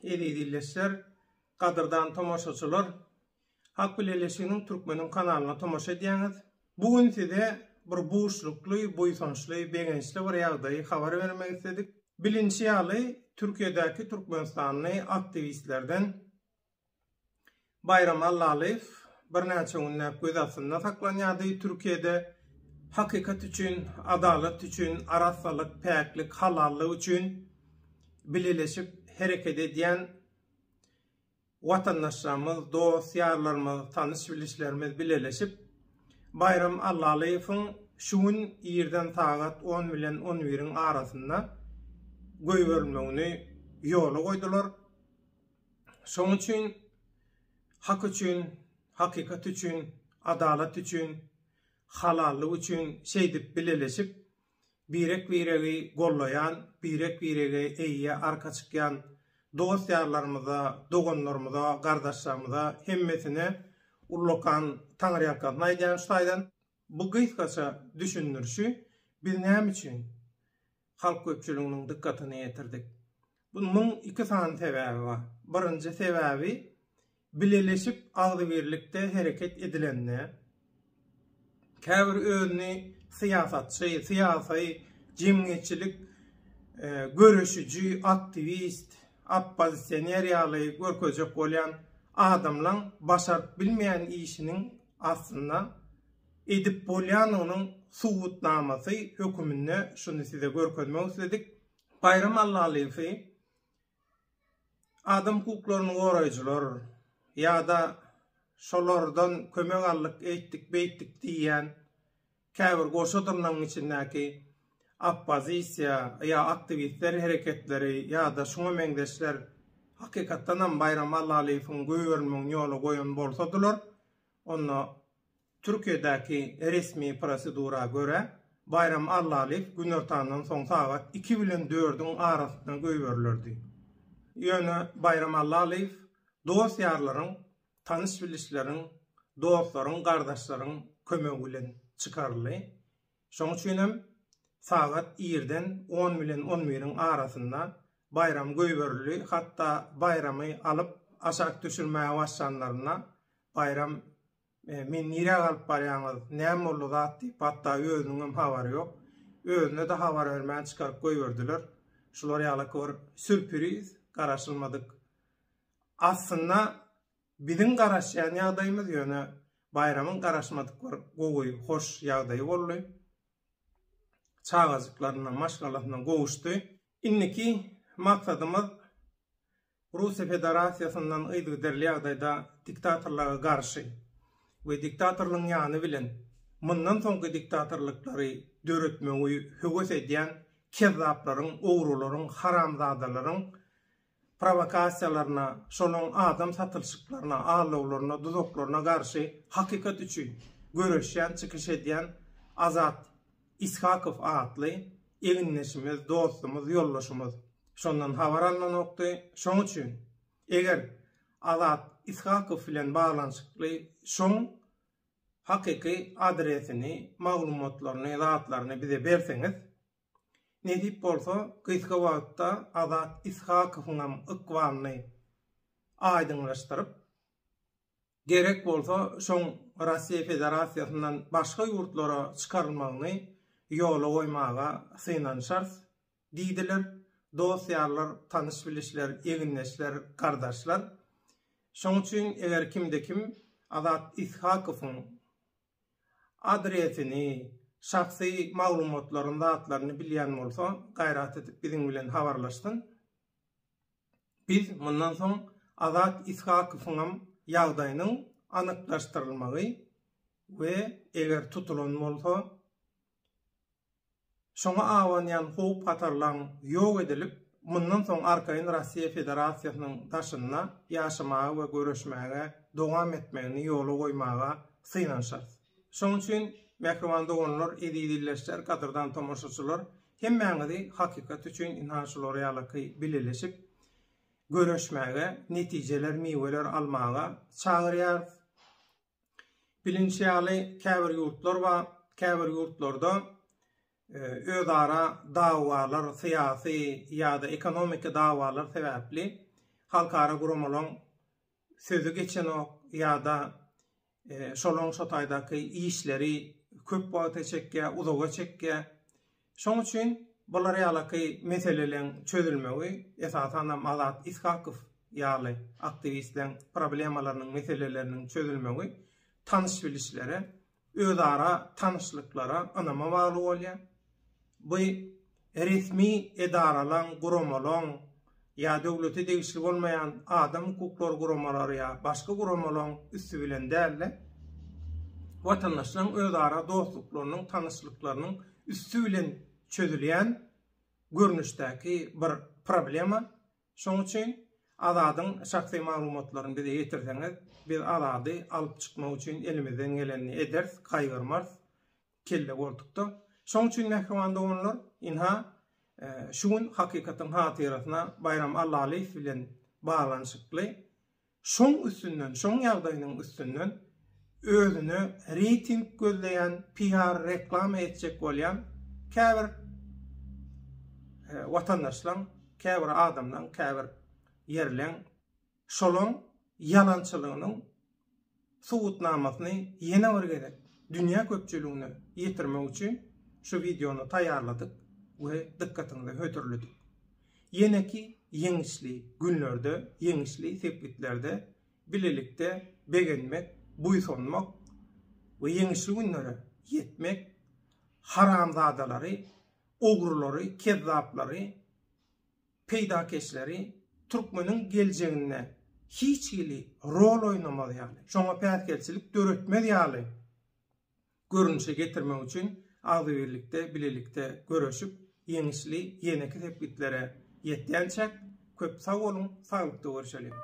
eziz ildeşler, gadyrdan tomaşaçylar! Halk Bileleşiginiň Türkmeniň kanalyna tomaşa edýäňiz. Bu gün size bir buşlukly, buýsançly, begençli bir ýagdaýy habar bermek isledik. Bilinşi ýaly, Türkiýedäki türkmenistanly aktiwistlerden Baýram Allalyýew birnäçe günläp göz astynda saklanýardy. Türkiýede hakykat üçin, adalat üçin, arassalyk, päklik, halallyk üçin bileleşip hereket edýän watandaşlarymyz, dost-ýarlarymyz, tanyş-bilişlerimiz bileleşip Baýram Allalyýewiň şu gün irden sagat on bilen on biriň arasynda goýberilmegini ýola goýdular. Şoň üçin hak üçin, hakykat üçin, adalat üçin, halallyk üçin şeýdip bileleşip, birek-biregi gollaýan, birek-birege eýe arka çykýan dost-ýarlarymyza, doganlarymyza, gardaşlarymyza hemmesine ullakan taňryýalkasyn aýdýan şu taýdan. Bu gysgaça düşündirişi biz näme üçin halk köpçüliginiň dykgatyna ýetirdik. Munuň iki sany sebäbi bar. Birinji sebäbi, bileleşip agzybirlikde hereket edilende, käbir özüni syýasatçy, syýasy, jemgyýetçilik göreşiji, aktiwist, oppozisioner ýaly görkezjek bolýan adamlaň başaryp bilmeýän işiniň aslynda edip bolýanynyň subutnamasy höküminde şuny size görkezmek isledik. Baýram Allalyýewi adam hukuklaryny goraýjylar ýa-da şolardan kömek aldyk, eýtdik, beýtdik diýýän käbir goşa dyrnagyň içindäki oppozisiýa ýa aktiwistler hereketleri ýa-da şuňa meňzeşler hakykatdanam Baýram Allalyýewiň goýberilmegini ýola goýan bolsadylar, onda Türkiýedäki resmi prosedura görä, Baýram Allalyýew günortandan soň sagat iki bilen dördüň arasynda goýberilerdi. Ýöne Baýram Allalyýew dost-ýarlaryň, tanyş-bilişleriň, dostlaryň, gardaşlaryň kömegi bilen çykaryldy. Şonuň üçin hem sagat irden on bilen on biriň arasynda Baýram goýberildi. Hatda Baýramy alyp aşak düşürmäge başlanlarynda Baýram Meni nirä alyp barýaňyz, näme boldy zat diýip, hatda özüniňem habary ýok. Özüne-de habar bermän çykaryp goýberdiler. Şular ýalyky bir sürpüriz, garaşylmadyk. Aslynda biziň garaşýan ýagdaýymyz, ýöne Baýramyň garaşmadyk bir gowy, hoş ýagdaýy boldy. Çagajyklaryna, maşgalasyna gowuşdy. Indiki maksadymyz Russiýa Federasiýasyndan yzygiderli ýagdaýda diktatorlyga garşy we diktatorlygyň ýany bilen mundan soňky diktatorlyklary döretmegi höwes edýän kezzaplaryň, ogrularyň, haramzadalaryň prowokasiýalaryna, şolaryň adam satylyşyklaryna, aldawlaryna, duzaklaryna garşy hakykat üçin göreşýän, çykyş edýän Azat Ishakow atly egindeşimiz, dostumyz, ýoldaşymyz şondan habar alnanokdy. Şoň üçin, eger Azat Ishakow bilen baglanyşykly şoň hakyky adresini, maglumatlaryny, zatlaryny bize berseňiz, nesip bolsa, gysga wagtda Azat Ishakowyňam ykbalyny aýdyňlaşdyryp, Gerek bolsa, şoň Russiýa Federasiýasyndan başga ýurtlara çykarylmagyny ýola goýmaga synanyşarys diýdiler. Dost-ýarlar, tanyş-bilişler, egindeşler, gardaşlar. Şoň üçin eger kimde-kim Azat Ishakowyň adresini, şahsy maglumatlaryny, zatlaryny bilýän bolsa, gaýrat edip biziň bilen habarlaşsyn. Biz mundan soň Azat Ishakowyňam ýagdaýynyň anyklaşdyrylmagy we eger tutulan bolsa, şoňa abanýan howp-hatarlaň ýok edilip, mundan soň arkaýyn Russiýa Federasiýasynyň daşynda ýaşamaga we göreşmäge dowam etmegini ýola goýmaga synanyşarys. Şonuň üçin, mähriban doganlar, eziz ildeşler, gadyrdan tomaşaçylar, Hemmäňizi hakykat üçin ynha şular ýalaky bileleşip göreşmäge, netijeler, miweler almaga çagyrýarys. Bilinşi ýaly käbir ýurtlar bar, käbir ýurtlarda özara dawalar, syýasy ýa-da ekonomiki dawalar sebäpli. Halkara guramalaň sözi geçenok ýa-da şolaň şo taýdaky işleri köp wagta çekýär, uzaga çekýär. Şoň üçin bular ýalaky meseleleň çözülmegi, esasanam Azat Ishakow ýaly aktiwistleň problemalarynyň, meseleleriniň çözülmegi tanyş-bilişlere, özara tanyşlyklara, ynama bagly bolýar. Bu resmi edaralaň, guramalaň ýa döwlete degişli bolmaýan adam hukuklary guramalary ýa başga guramalaň üsti bilen däl-de, watandaşlaryň özara dostluklarynyň, tanyşlyklarynyň üsti bilen çözülýän görnüşdäki bir problema. Şoň üçin Azadyň şahsy maglumatlaryny bize ýetirseňiz, biz Azady alyp çykmak üçin elimizden gelenini ederis, gaýgyrmarys. Kelle goltukda. Şoň üçin mähriban doganlar, ynha, şu gün hakykatyň hatyrasyna Baýram Allalyýew bilen baglanyşykly şoň üstünden, şoň ýagdaýynyň üstünden özüne reýting gözleýän, PR, reklama etjek bolýan käbir watandaşlaň, käbir adamlaň, käbir ýerleň şolaň ýalançylygynyň subutnamasyny ýene bir gezek dünýä köpçüligine ýetirmek üçin şu wideony taýýarladyk we dykgatyňyza hödürledik. Ýeneki ýeňişli günlerde, ýeňişli sepgitlerde bilelikde begenmek, buýsanmak we ýeňişli günlere ýetmek, haramzadalary, ogrulary, kezzaplary, peýdakeşleri türkmeniň geljeginde hiç hili rol oýnamaz ýaly, şoňa päsgelçilik döretmez ýaly görnüşe getirmek üçin agzybirlikde, bilelikde göreşip, ýeňişli ýeneki sepgitlere ýetýänçäk, köp sag boluň, saglykda görşeliň!